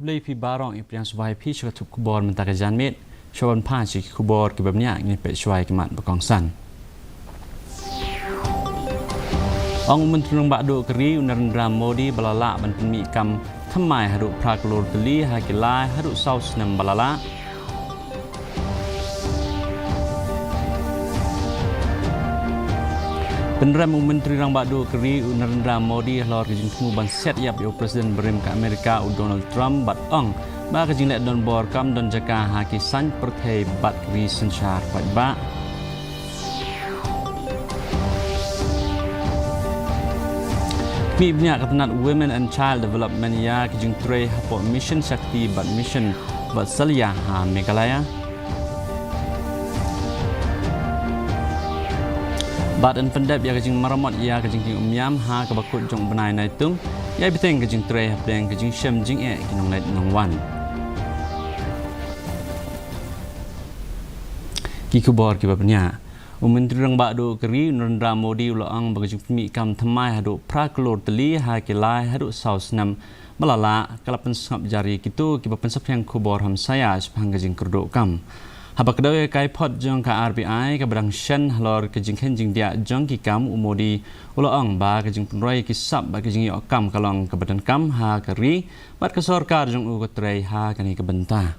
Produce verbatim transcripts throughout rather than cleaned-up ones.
Khublei phi baroh, i pdiang sngewbha ïa phi sha ka tnat khubor mynta ka janmiet. Shuwa ban pan sha ki khubor kiba bniah, ngin peit shuwa ïa ki mat ba kongsan. Ong u Myntri Rangbah Duh ka ri u Narendra Modi ba la lah ban pynmih kam thymmai haduh phra klur tylli ha ki lai haduh saw snem ba la lah. Pynrem u Myntri Rangbah Duh ka ri u Narendra Modi halor ka jingthmu ban siat ïap ïa u President barim ka Amerika u Donald Trump bad ong ba ka jingleh donbor kam don jaka ha ki saiñ pyrthei bad ka ri synshar paidbah. Khmih bniah ka tnat Women and Child Development ïa ka jingtrei hapoh Mission Shakti bad Mission Vatsalya ha Meghalaya. Bad yn pyndep ïa ka jingmaramot ïa ka jingkieng umïam ha kaba kut jong u bnai Naitung, ïai bteng ka jingtrei hapdeng ka jingshem jingeh ki nongleit nongwan. Ki khubor kiba bniah. U Myntri Rangbah Duh ka ri u Narendra Modi u la ong ba ka jingpynmih kam thymmai haduh phra klur tylli ha ki lai haduh saw snem ba la lah ka la pynsngap jar ïa kito kiba pynsaphriang khubor hamsaïa shaphang ka jingkyrduh kam. Haba kdew ïa ka kaiphod jong ka R B I kaba dang shen halor ka jingkheiñ jingdiah jong ki kam, u Modi u la ong ba ka jingpynroi ïa ki sap bad ka jingïoh kam ka long kaba donkam ha ka ri bad ka sorkar jong u ka trei ha kane ka bynta.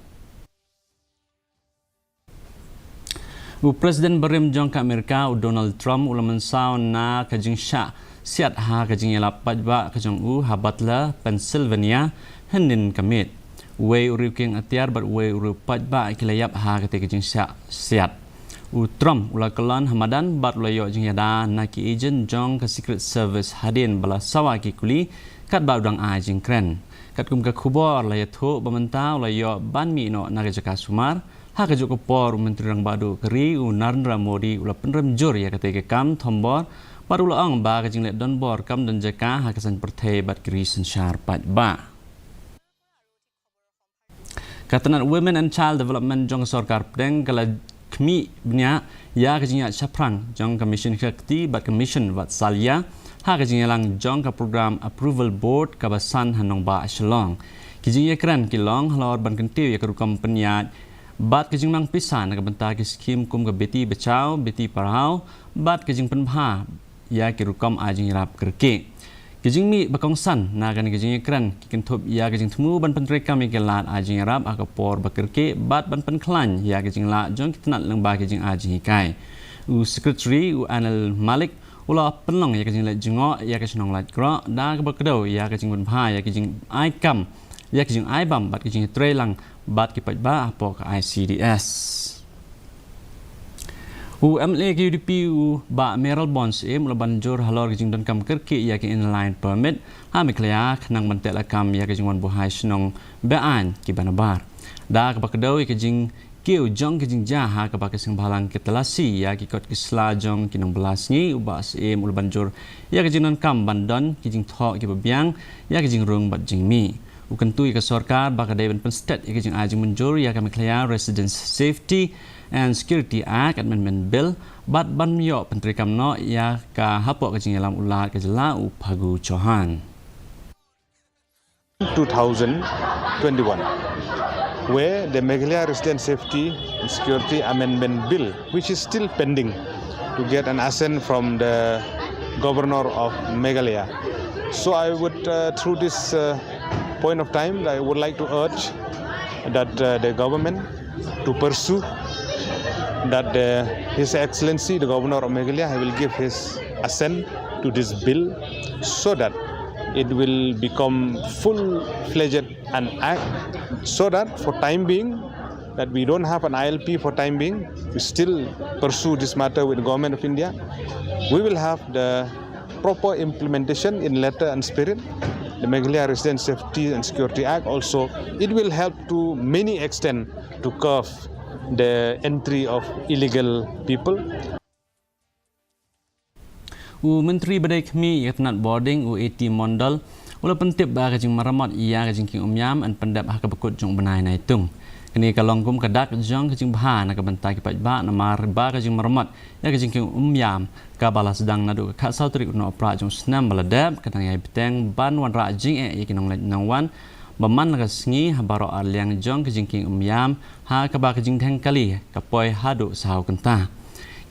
U President barim jong ka Amerika u Donald Trump u la mynsaw na ka jingshah siat ha ka jingïalap paidbah ka jong u ha Butler, Pennsylvania, hynnin ka miet. Uwei u riewkieng atiar bad uwei u riew paidbah ki la ïap ha kata ka jingshah siat. U Trump u la kyllon ha madan bad u la ïoh jingïada na ki agent jong ka Secret Service hadien ba la sawa ki kuli katba u dang ai jingkren. Katkum ka khubor la ïathuh ba mynta u la ïoh ban mih noh na ka jaka sumar. Ha kajuh ka por u Myntri Rangbah Duh ka ri u Narendra Modi u la pynrem jur ïa kata ka kam thombor bad u la ong ba ka jingleh donbor kam don jaka ha ka saiñ pyrthei bad ki ri synshar paidbah. Ka tnat Women and Child Development jong ka sorkar pdeng ka la khmih bniah ïa ka jingïaid shaphrang jong ka Mission Shakti bad ka Mission Vatsalya ha ka jingïalang jong ka Program Approval Board kaba san ha nongbah Shillong. Ki jingïakren ki long halor ban kyntiew ïa ka rukom pynïaid bad ka jingmang pisa na ka bynta ki skhim kum ka Beti Bachao, Beti Padhao bad ka jingpynbha ïa ki rukom ai jingïarap kyrkieh. Ki jingmih ba kongsan na kane ka jingïakren ki kynthup ïa ka jingthmu ban pyntreikam ïa ki lad ai jingïarap ha ka por ba kyrkieh bad ban pynkhlaiñ ïa ka jinglah jong ki tnat lyngba ki jingai jinghikai. U Secretary u Anil Malik u la pynlong ïa ka jingleit jngoh ïa ka shnong Laitkroh da kaba kdew ïa ka jingpynbha ïa ka jingai kam, ïa ka jingai bam bad ka jingtrei lang bad ki paidbah hapoh ka I C D S. U M L A ka U D P u Bah Mayralborn Syiem u la ban jur halor ka jingdonkam kyrkieh ïa ka Inner Line Permit ha Meghalaya khnang ban teh lakam ïa ka jingwan buhai shnong ba-aiñ kiba nabar. Da kaba kdew ïa ka jingkiew jong ka jingjia ha kaba ka seng bhalang ka talasi ïa ki kot ki sla jong ki nongbylla sngi, u Bah Syiem u la ban jur ïa ka jingdonkam ban don ki jingthoh kiba biang ïa ka jingrung bad jingmih. U kyntu ïa ka sorkar ba ka dei ban pynstet ïa ka jingai jingmynjur ïa ka Meghalaya Residents Safety and Security Act Amendment Bill bad ban ïoh pyntreikam noh ïa ka hapoh ka jingïalam u Lat ka jylla u Phagu Chauhan. two thousand twenty-one, where the Meghalaya Resident Safety and Security Amendment Bill, which is still pending to get an assent from the Governor of Meghalaya. So I would, uh, through this, uh, point of time, I would like to urge that, uh, the government to pursue that, uh, His Excellency, the Governor of Meghalaya, he will give his assent to this bill so that it will become full-fledged an act, so that for time being, that we don't have an I L P for time being. We still pursue this matter with the Government of India. We will have the proper implementation in letter and spirit. The Meghalaya Resident Safety and Security Act also, it will help to many extent to curb the entry of illegal people. U Myntri ba dei khmih ïa ka tnat bording u A T Mondal u la pyntip ba ka jingmaramot ïa ka jingkieng umïam yn pyndep ha kaba kut jong u bnai Naitung. Kane ka long kum ka dak jong ka jingbha na ka bynta ki paidbah namar ba ka jingmaramot ïa ka jingkieng umïam kaba la sdang naduh ka khatsaw tarik u Nohprah jong u snem ba la dep ka dang ïai bteng ban wanrah jingeh ïa ki nongleit nongwan ba man la ka sngi ha baroh ar liang jong ka jingkieng umïam, ha kaba ka jingdheng kali ka poi haduh saw kynta.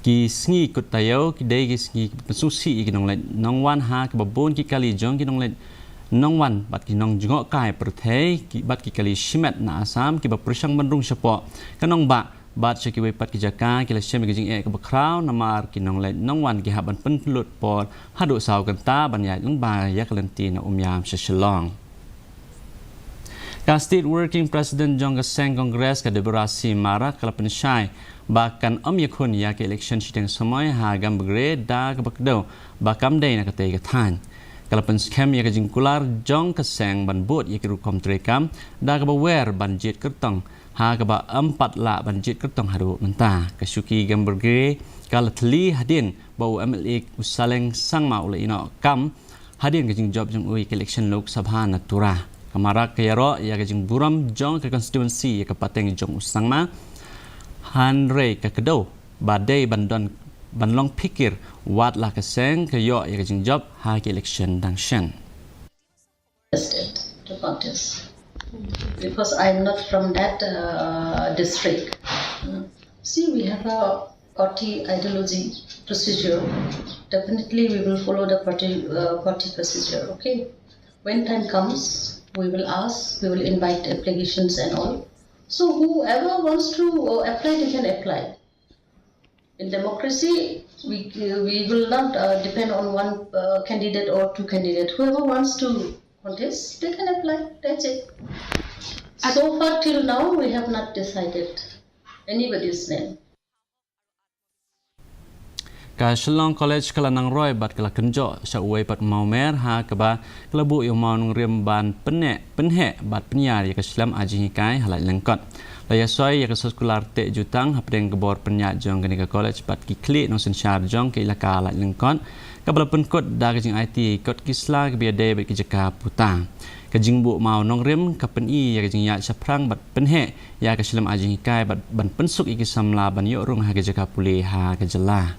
Ki sngi kut taïew ki dei ki sngi ki pynsngewsih ïa ki nongleit nongwan, ha kaba bun ki kali jong ki nongleit nongwan bad ki nongjngohkai pyrthei ki bad ki kali shimet na Assam kiba pyrshang ban rung shapoh ka nongbah bad sha kiwei pat ki jaka ki la shem ïa ka jingeh kaba khraw namar ki nongleit nongwan ki hap ban pynlut por haduh saw kynta ban ïaid lyngba ïa ka lynti na umïam sha Shillong. Ka State Working President jong ka seng Congress, ka Deborah C Marak, ka la pynshai ba kan ym ïakhun ïa ka election shiteng samoi ha Gambegre da kaba kdew ba kam dei na katei ka thaiñ. Ka la pynskhem ïa ka jingkular jong ka seng ban bud ïa ki rukom treikam da kaba wer ban jied kyrtong ha kaba ym pat lah ban jied kyrtong haduh mynta. Ka shuki Gambegre ka la thli hadien ba u M L A u Saleng Sangma u la ïehnoh kam hadien ka jingjop jong u ïa ka election Lok Sabha na Tura. Ka Marak ka ïaroh ïa ka jingburom jong ka constituency ïa ka pateng jong u Sangma, hynrei ka kdew ba dei ban don ban long phikir wat la ka seng ka ïoh ïa ka jingjop ha ka election dang shen. Interested to contest because I am not from that uh, district. Mm. See, we have a party ideology procedure. Definitely, we will follow the party uh, party procedure. Okay. When time comes, we will ask. We will invite applications and all. So whoever wants to uh, apply, they can apply. In democracy, we, we will not uh, depend on one uh, candidate or two candidates. Whoever wants to contest, they can apply. That's it. So far till now, we have not decided anybody's name. Ka Shillong College ka la nang roi bad ka la kynjoh sha uwei pat u mawmer ha kaba ka la buh ïa u mawnongrim ban pyneh pynheh bad pynïar ïa ka shlem ai jinghikai ha Laitlyngkot. La ïasoi ïa ka soskular teh jutang hapdeng ka bor pynïaid jong kane ka college bad ki khlieh nongsynshar jong ka ilaka Laitlyngkot kaba la pynkut da ka jingaiti kot ki sla kiba ïadei bad ki jaka puta. Ka jingbuh mawnongrim ka pyni ïa ka jingïaid shaphrang bad pynheh ïa ka shlem ai jinghikai bad ban pynsuk ïa ki samla ban ïoh rung ha ka jaka pule ha ka jylla.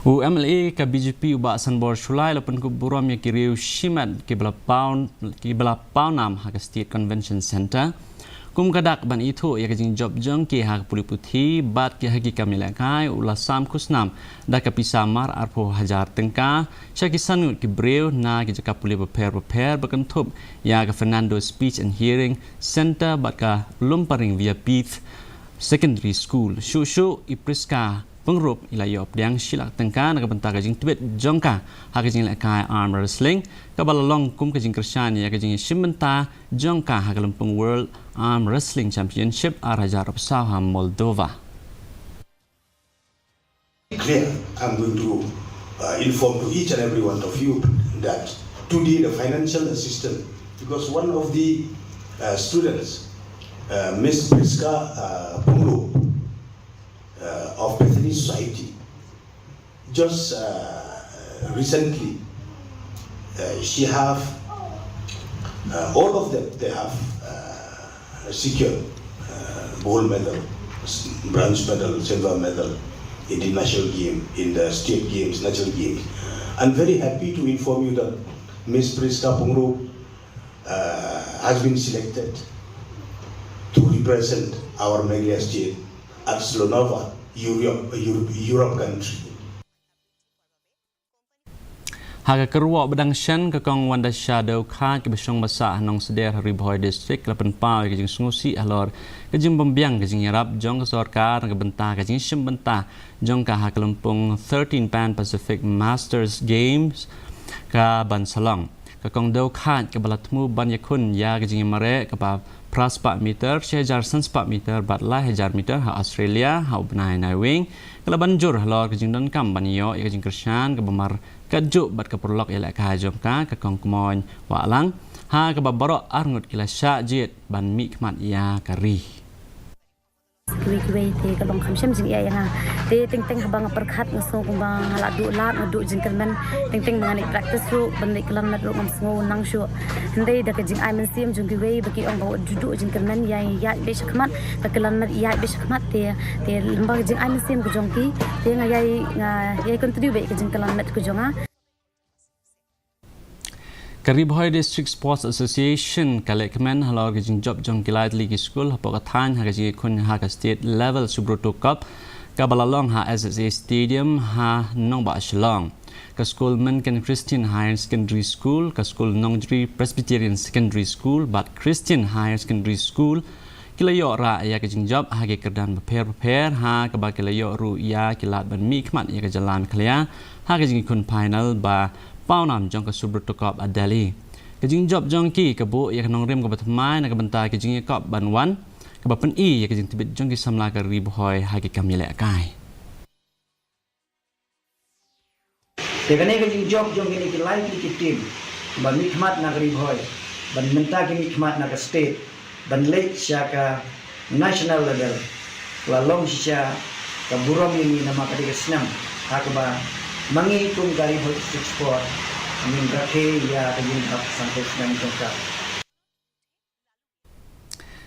U M L A ka B J P u Bah Sanbor Shullai la pynkup burom ïa ki riew shimet kiba la paw kiba la paw nam ha ka State Convention Centre. Kum ka dak ban ithuh ïa ka jingjop jong ki ha ka pule puthi bad ki ha ki kam ïalehkai, u la sam khusnam da ka pisa mar arphew hajar tyngka sha ki san ngut ki briew na ki jaka pule bapher bapher ba kynthup ïa ka Fernando Speech and Hearing Centre bad ka Lumparing Viapith Secondary School. Shuh shuh i Prisca Pyngrope i la ïoh pdiang shi lak tyngka na ka bynta ka jingtbit jong ka ha ka jingïalehkai arm wrestling kaba la long kum ka jingkyrshan ïa ka jingïashim bynta jong ka ha ka lympung World Arm Wrestling Championship ar hajar arphew saw ha Moldova. Clear, I'm going to uh, inform to each and every one of you that today the financial assistance, because one of the uh, students, uh, Miss Prisca uh, Pumlo uh, of Bethany Society, just uh, recently uh, she have uh, all of them, they have uh, secured uh, gold medal, bronze medal, silver medal in the national game, in the state games, national games. I'm very happy to inform you that Miss Prisca Pungro uh, has been selected to represent our Meghalaya state at Slovenija, Europe, Europe, Europe country. Ha ka kyrwoh ba dang shen, ka Kong Wandasha Dewkhaid kaba shong ba sah ha Nongsder ha Ri Bhoi District ka la pynpaw ïa ka jingsngewsih halor ka jingbymbiang ka jingïarap jong ka sorkar na ka bynta ka jingshim bynta jong ka ha ka lympung thirteen Pan Pacific Masters Games ka ban sa long. Ka Kong Dewkhaid kaba la thmu ban ïakhun ïa ka jingïamareh kaba phra spah meter, shi hajar san spah meter bad lai hajar meter ha Australia ha u bnai Naiwieng, ka la ban jur halor ka jingdonkam ban ïoh ïa ka jingkyrshan kaba markatjuh bad ka paralok ïalehkai jong ka, ka Kong Kmoin Wahlang, ha kaba baroh arngut ki la shah jied ban mihkhmat ïa ka ri. Kiwei kiwei te ka long kham shem jingeh ïa nga. Te teng teng haba nga pyrkhat nga sngew kumba nga la duh lad, nga duh jingkyrmen. Teng teng ba ngan leit practice ruh, ban leit kylliang met ruh ngam sngew nang shuh. Hynrei da ka jingai mynsiem jong kiwei ba ki ong ba wat ju duh jingkyrmen, ïai ïaid beit shakhmat, ka kylliang met ïaid beit shakhmat te, te lyngba ka jingai mynsiem ka jong ki te nga ïai, nga ïai continue beit ka jingkylliang met ka jong nga. Ka Ri Bhoi District Sports Association ka lehkmen halor ka jingjop jong ki lai tylli ki skul hapoh ka thaiñ ha ka jingïakhun ha ka State Level Subroto Cup kaba la long ha S S A Stadium ha nongbah Shillong. Ka skul Mynken Christian Higher Secondary School, ka skul Nongjri Presbyterian Secondary School bad Christian Higher Secondary School ki la ïoh rah ïa ka jingjop ha ki kyrdan bapher bapher, ha kaba ki la ïoh ruh ïa ki lad ban mihkhmat ïa ka jylla Meghalaya ha ka jingïakhun final ba pawnam jong ka Subroto Cup ha Delhi. Ka jingjop jong ki ka buh ïa ka nongrim kaba thymmai na ka bynta ka jingïakop ban wan, kaba pyni ïa ka jingtbit jong ki samla ka Ri Bhoi ha ki kam ïalehkai. Te kane ka jingjop jong kine ki lai tylli ki team ba mihkhmat na ka Ri Bhoi, ban mynta ki mihkhmat na ka state, ban leit sha ka national level, la long shisha ka burom ïa ngi namar ka dei ka snem ha kaba ma ngi kum ka Ri Bhoi District Sport ngin rakhe ïa ka jingïadap sangkol snem jong ka.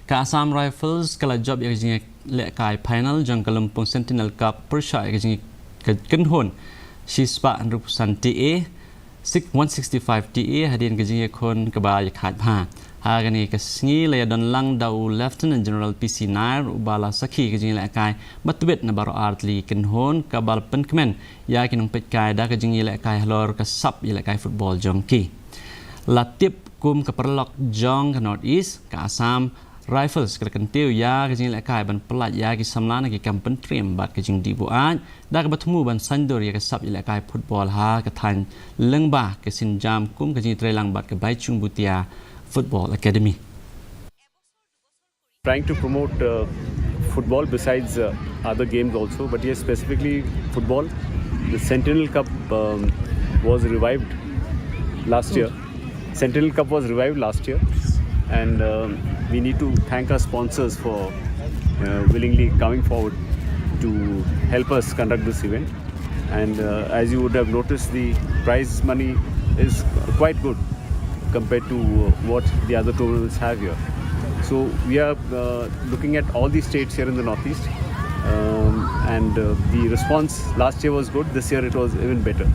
Ka Assam Rifles ka la jop ïa ka jingïalehkai final jong ka lympung Sentinel Cup pyrshah ïa ka jing ka kynhun shispah hynriewphew san T A, six, one sixty-five T A, hadien ka jingïakhun kaba ïakhaid bha. Ha kane ka sngi la ïadon lang da u Lieutenant General P C Nair uba la sakhi ka jingïalehkai ba tbit na baroh ar tylli ki kynhun, kaba la pynkmen ïa ki nongpeitkai da ka jingïalehkai halor ka sap ïalehkai football jong ki. La tip kum ka paralok jong ka North East, ka Assam Rifles ka la kyntiew ïa ka jingïalehkai ban pyllait ïa ki samla na ki kam pyntriem bad ka jingdih buaid da kaba thmu ban saiñdur ïa ka sap ïalehkai football ha ka thaiñ lyngba ka sienjam kum ka jingïatreilang bad ka Baichung Bhutia Football Academy. Trying to promote uh, football besides uh, other games also, but yes, specifically football. The Sentinel Cup um, was revived last year. Sentinel Cup was revived last year, and um, we need to thank our sponsors for uh, willingly coming forward to help us conduct this event. And uh, as you would have noticed, the prize money is quite good compared to uh, what the other tournaments have here. So we are uh, looking at all the states here in the Northeast, um, and uh, the response last year was good. This year it was even better.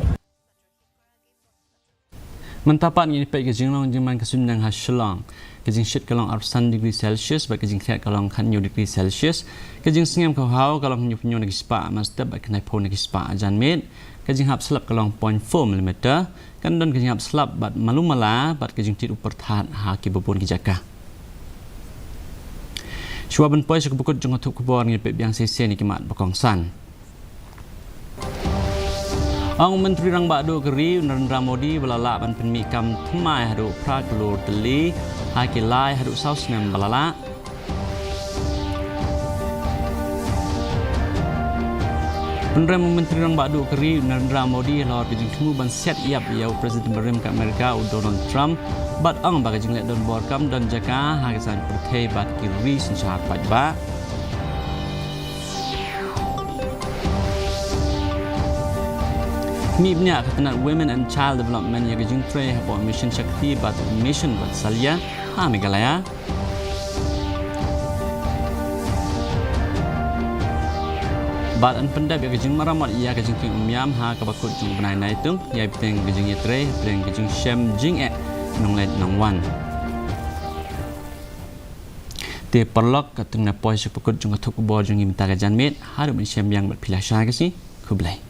Mynta pat ngin ïa peit ka jinglong jingman ka suiññiang ha Shillong. Ka jingshit ka long arphew san degree Celsius bad ka jingkhriat ka long khathynñiew degree Celsius. Ka jingsngem ka haw ka long hynñiewphew hynñiew na ki spah mynstep bad khyndai phew na ki spah janmiet. Ka jinghap slap ka long point four millimeter. Kan don ka jinghap slap bad malu mala bad ka jingtied u pyrthat ha kiba bun ki jaka. Shuwa ban poi sha kaba kut jong ka thup khubor, ngin peit biang shisien ïa ki mat ba kongsan. Ong u Myntri Rangbah Duh ka ri u Narendra Modi ba la lah ban pynmih kam thymmai haduh phra klur tylli ha ki lai haduh saw snem ba la lah. Pynrem u Myntri Rangbah Duh ka ri u Narendra Modi halor ka jingthmu ban siat ïap ïa u President barim ka Amerika u Donald Trump, bad ong ba ka jingleh donbor kam don jaka ha ka saiñ pyrthei bad ki ri synshar paidbah. Mih bniah ka tnat Women and Child Development ïa ka jingtrei hapoh Mission Shakti bad Mission Vatsalya ha Meghalaya. Bad yn pyndep ïa ka jingmaramot ïa ka jingkieng umïam ha kaba kut jong u bnai Naitung ïa bteng ka jingïatrei bteng ka jingshem jingeh nongleit nongwan. Te paralok, katne poi sha kaba kut jong ka thup khubor jong ngi mynta ka janmiet. Haduh ban ïashem biang bad phi lashai ka sngi. Khublei.